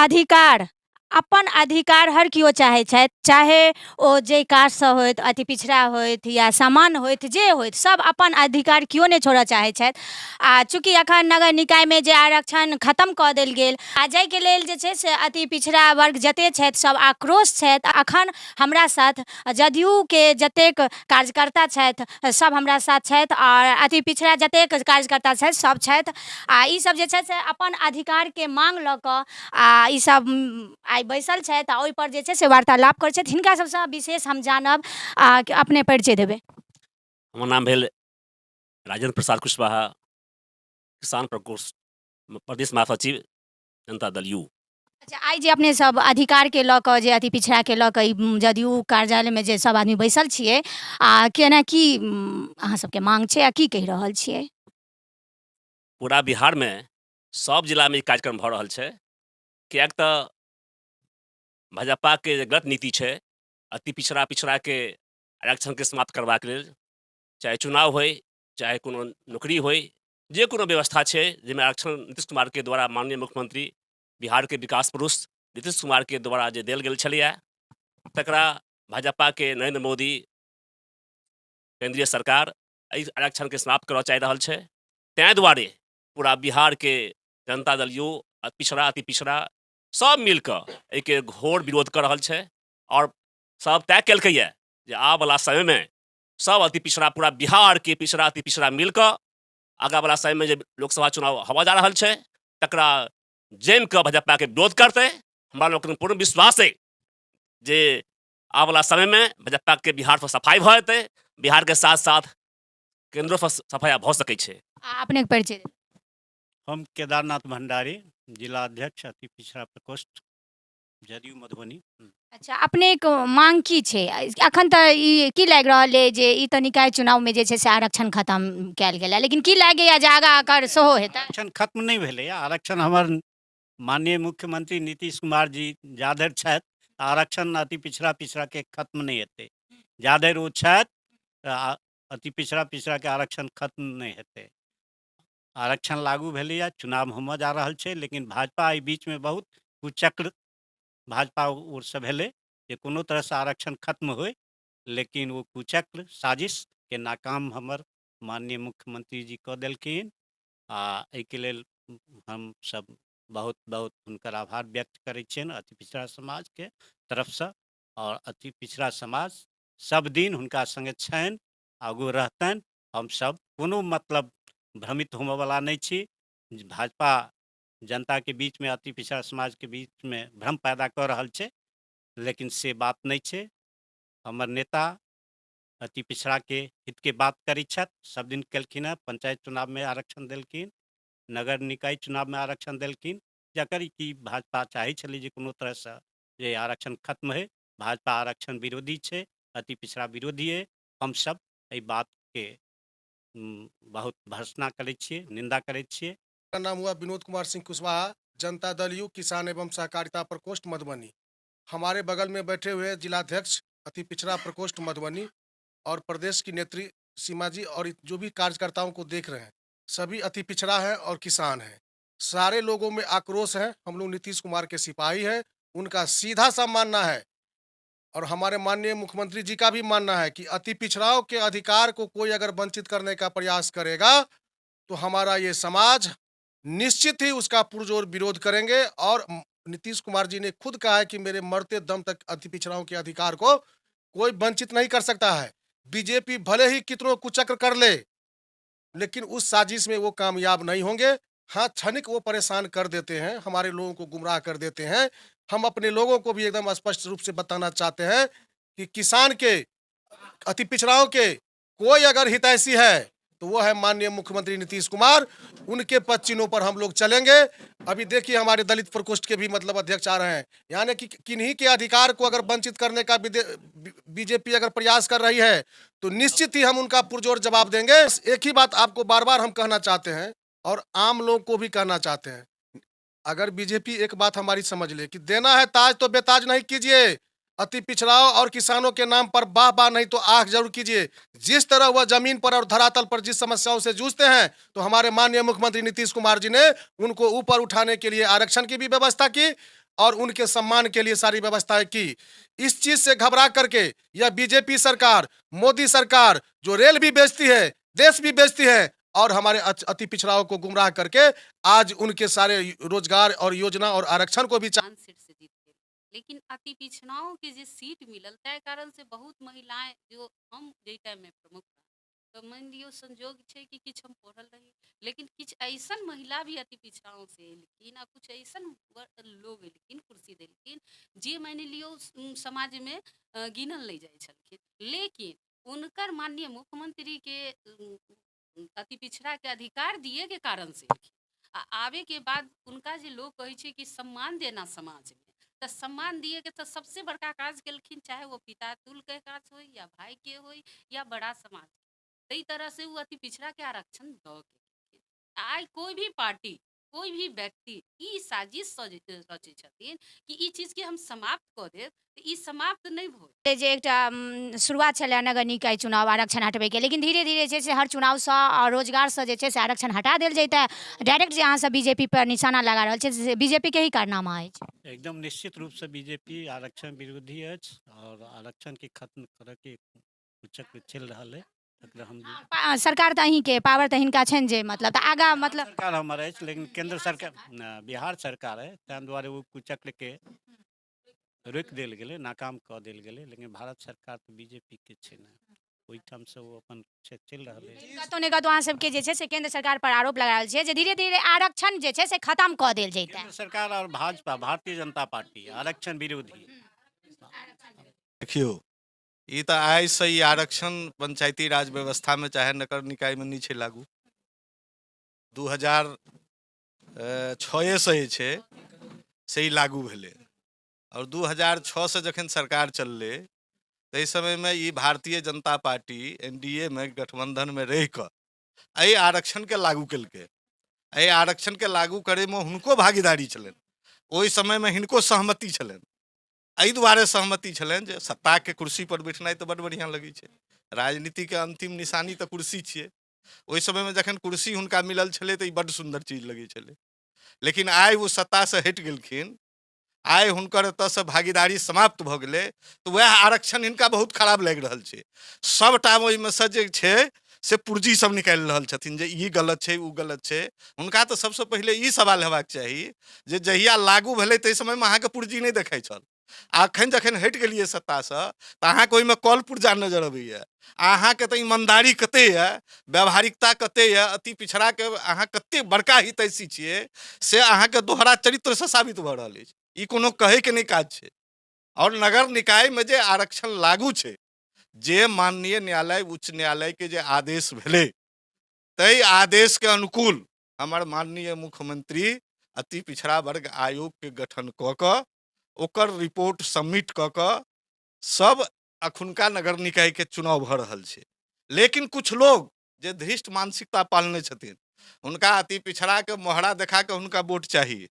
अधिकार, अपन अधिकार हर केओ चाहै छथि, चाहे ओ जाहि कास्टसँ होथि, अति पिछड़ा होथि या सामान्य होथि, जे होथि, सभ अपन अधिकार केओ नहि छोड़ऽ चाहै छथि। आ चूँकि एखन नगर निकायमे जे आरक्षण खतम कऽ देल गेल आ जाहिके लेल जे छै से अति पिछड़ा वर्ग जतेक छथि सभ आक्रोश छथि। एखन हमरा साथ जदयूके जतेक कार्यकर्ता छथि सभ हमरा साथ छथि आओर अति पिछड़ा जतेक कार्यकर्ता छथि सभ छथि आ ईसभ जे छथि से अपन अधिकारके माँग लऽ कऽ आ ईसभ आइ बैसल छथि आ ओहिपर जे छै से वार्तालाप करै छथि। हिनका सभसँ विशेष हम जानब आ अपने परिचय देबै। हमर नाम भेल राजेंद्र प्रसाद कुशवाहा, किसान प्रकोष्ठ प्रदेश महासचिव, जनता दल यू। अच्छा, आइ जे अपने सब अधिकारके लऽ कऽ जे अति पिछड़ाके लऽ कऽ ई जदयू कार्यालयमे जे सब आदमी बैसल छियै आ केना की अहाँ सबके मांग छै आ की कहि रहल छियै? पूरा बिहारमे सब जिलामे ई कार्यक्रम भऽ रहल छै, किएक तऽ भाजपाके जे गलत नीति छै अति पिछड़ा पिछड़ाके आरक्षणके समाप्त करबाक लेल, चाहे चुनाव होइ चाहे कोनो नौकरी होइ, जे कोनो व्यवस्था छै जाहिमे आरक्षण नीतीश कुमारके द्वारा, माननीय मुख्यमंत्री बिहारके विकास पुरुष नीतीश कुमारके द्वारा जे देल गेल छलैए, तकरा भाजपाके नरेंद्र मोदी केंद्रीय सरकार एहि आरक्षणके समाप्त करऽ चाहि रहल छै। ताहि दुआरे पूरा बिहारके जनता दल यू, पिछड़ा अति पिछड़ा सब मिलकऽ एहिके घोर विरोध कऽ रहल छै आओर सब तय केलकैए जे आबवला समयमे सब अति पिछड़ा, पूरा बिहारके पिछड़ा अति पिछड़ा मिलकऽ आगाँवला समयमे जे लोकसभा चुनाव होबऽ जा रहल छै तकरा जमिकऽ भाजपाके विरोध करतै। हमरा लोकनि पूर्ण विश्वास अइ जे आबवला समयमे भाजपाके बिहारसँ सफाइ भऽ जेतै, बिहारके साथ साथ केन्द्रोसँ सफाया भऽ सकै छै। आ अपनेके परिचय? हम केदारनाथ भंडारी, जिला अध्यक्ष, अति पिछड़ा प्रकोष्ठ, जदयू मधुबनी। अच्छा, अपनेके मांग की छै एखन? तऽ ई की लागि रहल अइ जे ई तऽ निकाय चुनावमे जे छै से आरक्षण खतम कयल गेल, लेकिन की लागैए जे आगाँ एकर सेहो हेतै? आरक्षण खत्म नहि भेलैए। आरक्षण हमर माननीय मुख्यमंत्री नीतीश कुमार जी जाधरि छथि, आरक्षण अति पिछड़ा पिछड़ाके खत्म नहि हेतै। जाधरि ओ छथि, अति पिछड़ा पिछड़ाके आरक्षण खत्म नहि हेतै। आरक्षण लागू भेलैए, चुनाव होमऽ जा रहल छै, लेकिन भाजपा एहि बीचमे बहुत कुचक्र भाजपा ओरसँ भेलै जे कोनो तरहसँ आरक्षण खत्म होइ, लेकिन ओ कुचक्र साजिशके नाकाम हमर माननीय मुख्यमंत्री जी कऽ देलखिन आ एहिके लेल हमसभ बहुत बहुत हुनकर आभार व्यक्त करै छियनि अति पिछड़ा समाजके तरफसँ, आओर अति पिछड़ा समाज सब दिन हुनका सङ्गे छनि, आगू रहतनि। हमसभ कोनो मतलब भ्रमित होमऽवला नहि छी। भाजपा जनताके बीचमे, अति पिछड़ा समाजके बीचमे भ्रम पैदा कऽ रहल छै, लेकिन से बात नहि छै। हमर नेता अति पिछड़ाके हितके बात करै छथि, सब दिन केलखिन हेँ। पंचायत चुनावमे आरक्षण देलखिन, नगर निकाय चुनावमे आरक्षण देलखिन, जकर कि भाजपा चाहै छलै जे कोनो तरहसँ जे आरक्षण खत्म होइ। भाजपा आरक्षण विरोधी छै, अति पिछड़ा विरोधी अइ। हमसभ एहि बातके बहुत भर्त्सना करै छियै, निंदा करै छियै। मेरा नाम हुआ विनोद कुमार सिंह कुशवाहा, जनता दल you किसान एवं सहकारिता प्रकोष्ठ मधुबनी। हमारे बगल में बैठे हुए जिलाध्यक्ष अति पिछड़ा प्रकोष्ठ मधुबनी और प्रदेश की नेत्री सीमा जी और जो भी कार्यकर्ताओं को देख रहे हैं, सभी अति पिछड़ा है और किसान हैं। सारे लोगों में आक्रोश है। हम लोग नीतीश कुमार के सिपाही हैं, उनका सीधा सा मानना है और हमारे माननीय मुख्यमंत्री जी का भी मानना है कि अति पिछड़ाओं के अधिकार को कोई अगर वंचित करने का प्रयास करेगा तो हमारा ये समाज निश्चित ही उसका पुरजोर विरोध करेंगे। और नीतीश कुमार जी ने खुद कहा है कि मेरे मरते दम तक अति पिछड़ाओं के अधिकार को कोई वंचित नहीं कर सकता है। बीजेपी भले ही कितनों कुचक्र कर ले, लेकिन उस साजिश में वो कामयाब नहीं होंगे। हाँ, क्षणिक वो परेशान कर देते हैं, हमारे लोगों को गुमराह कर देते हैं। हम अपने लोगों को भी एकदम स्पष्ट रूप से बताना चाहते हैं कि किसान के, अति पिछड़ाओं के कोई अगर हितैषी है तो वो है माननीय मुख्यमंत्री नीतीश कुमार। उनके पद चिन्हों पर हम लोग चलेंगे। अभी देखिए, हमारे दलित प्रकोष्ठ के भी मतलब अध्यक्ष आ रहे हैं, यानी कि किन्हीं के अधिकार को अगर वंचित करने का बीजेपी अगर प्रयास कर रही है तो निश्चित ही हम उनका पुरजोर जवाब देंगे। एक ही बात आपको बार बार हम कहना चाहते हैं और आम लोगों को भी कहना चाहते हैं, अगर बीजेपी एक बात हमारी समझ ले कि देना है ताज तो बेताज नहीं कीजिए, अति पिछड़ाओं और किसानों के नाम पर बाह बाह नहीं तो आग जरूर कीजिए। जिस तरह वह जमीन पर और धरातल पर जिस समस्याओं से जूझते हैं, तो हमारे माननीय मुख्यमंत्री नीतीश कुमार जी ने उनको ऊपर उठाने के लिए आरक्षण की भी व्यवस्था की। और उनके सम्मान के लिए सारी व्यवस्थाएं की। इस चीज से घबरा करके यह बीजेपी सरकार, मोदी सरकार, जो रेल भी बेचती है, देश भी बेचती है और हमारे अति पिछड़ाओं को गुमराह करके आज उनके सारे रोजगार और योजना और आरक्षण को भी 5 सीट से जीत गेल, लेकिन अति पिछड़ाओं के जे सीट मिलल ताहि कारण से बहुत महिलाएं जो हम जाहि टाइममे प्रमुख रही तऽ मानि लियौ संजोग छै कि किछु हम पढ़ल रही, लेकिन किछु अइसन महिला भी अति पिछड़ाओं से एलखिन आ किछु अइसन लोग एलखिन, कुर्सी देलखिन, जे मानि लियौ समाजमे गिनल नहि जाइ छलखिन, लेकिन हुनकर माननीय मुख्यमंत्रीके अति पिछड़ाके अधिकार दिएके कारण से एलखिन। आ आबेके बाद हुनका जे लोग कहै छै कि सम्मान देना समाजमे, तऽ सम्मान दिएके तऽ सबसे बड़का काज केलखिन, चाहे वो पिता तुलके काज होइ या भाईके होइ या बड़ा समाज, ताहि तरहसँ ओ अति पिछड़ाके आरक्षण दऽ के। आइ कोइ भी पार्टी, कोइ भी व्यक्ति ई साजिश रचै छथिन कि ई चीजके हम समाप्त कऽ देब, तऽ ई समाप्त नहि भऽ जे एकटा शुरुआत छलै नगर निकाय चुनाव आरक्षण हटबैके, लेकिन धीरे धीरे जे छै से हर चुनावसँ आओर रोजगारसँ जे छै से आरक्षण हटा देल जैतै। डायरेक्ट जे अहाँसब बीजेपी पर निशाना लगा रहल छै से बीजेपीके ही कारनामा अछि। एकदम निश्चित रूपसँ बीजेपी आरक्षण विरोधी अछि आओर आरक्षणके खत्म करऽके कुचक्र चलि रहल अइ, तकरा हम सरकार तऽ अहीँके, पावर तऽ हिनका छनि जे मतलब तऽ आगाँ मतलब सरकार हमर अछि, लेकिन केंद्र सरकार, बिहार सरकार अइ, ताहि दुआरे ओ कुचक्रके रोकि देल गेलै, नाकाम कऽ देल गेलै। लेकिन भारत सरकार तऽ बीजेपीके छै ने, ओहिठामसँ ओ अपन चलि रहल अछि। कतहु ने कतहु अहाँ सबके जे छै से केंद्र सरकार पर आरोप लगा रहल छियै जे धीरे धीरे आरक्षण जे छै से खत्म कऽ देल जैतै। केंद्र सरकार आओर भाजपा, भारतीय जनता पार्टी आरक्षण विरोधी। देखियौ, ई तऽ आइसँ ई आरक्षण पंचायती राज व्यवस्थामे चाहे नगर निकायमे नहि छै लागू। 2006सँ जे छै से ई लागू भेलै आओर 2006सँ जखन सरकार चललै ताहि समयमे ई भारतीय जनता पार्टी NDA मे गठबंधनमे रहि कऽ एहि आरक्षणके लागू केलकै। एहि आरक्षणके लागू करैमे हुनको भागीदारी छलनि, ओहि समयमे हिनको सहमति छलनि। एहि दुआरे सहमति छलनि जे सत्ताके कुर्सी पर बैठनाइ तऽ बड्ड बढ़िआँ लगै छै, राजनीतिके अंतिम निशानी तऽ कुर्सी छियै। ओहि समयमे जखन कुर्सी हुनका मिलल छलै तऽ ई बड्ड सुन्दर चीज लगै छलै, लेकिन आइ ओ सत्तासँ हटि गेलखिन, आइ हुनकर एतऽसँ भागीदारी समाप्त भऽ गेलै, तऽ वएह आरक्षण हिनका बहुत खराब लागि रहल छै। सबटा ओहिमे सँ जे छै से पुर्जी सब निकालि रहल छथिन जे ई गलत छै, ओ गलत छै। हुनका तऽ सबसँ पहिले ई सवाल हेबाक चाही जे जहिया लागू भेलै ताहि समयमे अहाँके पुर्जी नहि देखाइ छल, आ एखन जखन हटि गेलियै सत्तासँ तऽ अहाँके ओहिमे कल पुर्जा नजर अबैए। अहाँके तऽ ईमानदारी कते यऽ, व्यावहारिकता कते यऽ, अति पिछड़ाके अहाँ कते बड़का हितैषी छियै से अहाँके दोहरा चरित्रसँ साबित भऽ रहल अछि। ई कोनो कहैके नहि काज छै। आओर नगर निकायमे जे आरक्षण लागू छै, जे माननीय न्यायालय उच्च न्यायालयके जे आदेश भेलै ताहि आदेशके अनुकूल हमर माननीय मुख्यमंत्री अति पिछड़ा वर्ग आयोगके गठन कऽ कऽ ओकर रिपोर्ट सबमिट कऽ कऽ सब अखुनका नगर निकायके चुनाव भऽ रहल छै। लेकिन कुछ लोग जे धृष्ट मानसिकता पालने छथिन, हुनका अति पिछड़ाके मोहरा देखा कऽ हुनका वोट चाही,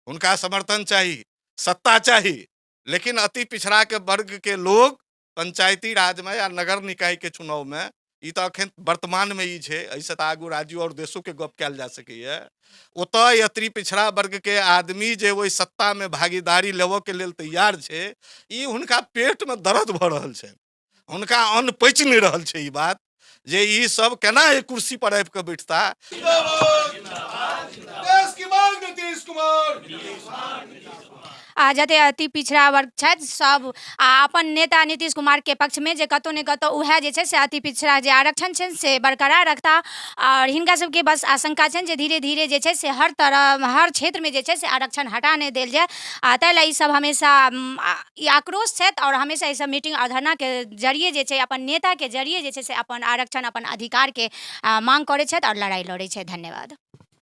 हुनका समर्थन चाही, सत्ता चाही, लेकिन अति पिछड़ाके वर्गके लोग पंचायती राजमे या नगर निकायके चुनावमे, ई तऽ अखन वर्तमानमे ई छै, एहिसँ तऽ आगू राज्यो आओर देशोके गप कयल जा सकैए, ओतऽ अति पिछड़ा वर्गके आदमी जे ओहि सत्तामे भागीदारी लेबऽके लेल तैयार छै, ई हुनका पेटमे दर्द भऽ रहल छै, हुनका अन्न पचि नहि रहल छै ई बात जे ई सब केना एहि कुर्सी पर आबि कऽ बैठता। देश की मांग नीतीश कुमार। आ जते अति पिछड़ा वर्ग छथि सब आ अपन नेता नीतीश कुमारके पक्षमे जे कतहु ने कतहु उएह जे छै से अति पिछड़ा जे आरक्षण छनि से बरकरार रखता। आओर हिनका सबके बस आशंका छनि जे धीरे धीरे जे छै से हर तरह हर क्षेत्रमे जे छै से आरक्षण हटा नहि देल जाय, आ ताहि लए ईसब हमेशा ई आक्रोश छथि आओर हमेशा ईसब मीटिंग आओर धरनाके जरिये जे छै अपन नेताके जरिये जे छै से अपन आरक्षण अपन अधिकारके मांग करै छथि आओर लड़ाइ लड़ै छथि। धन्यवाद।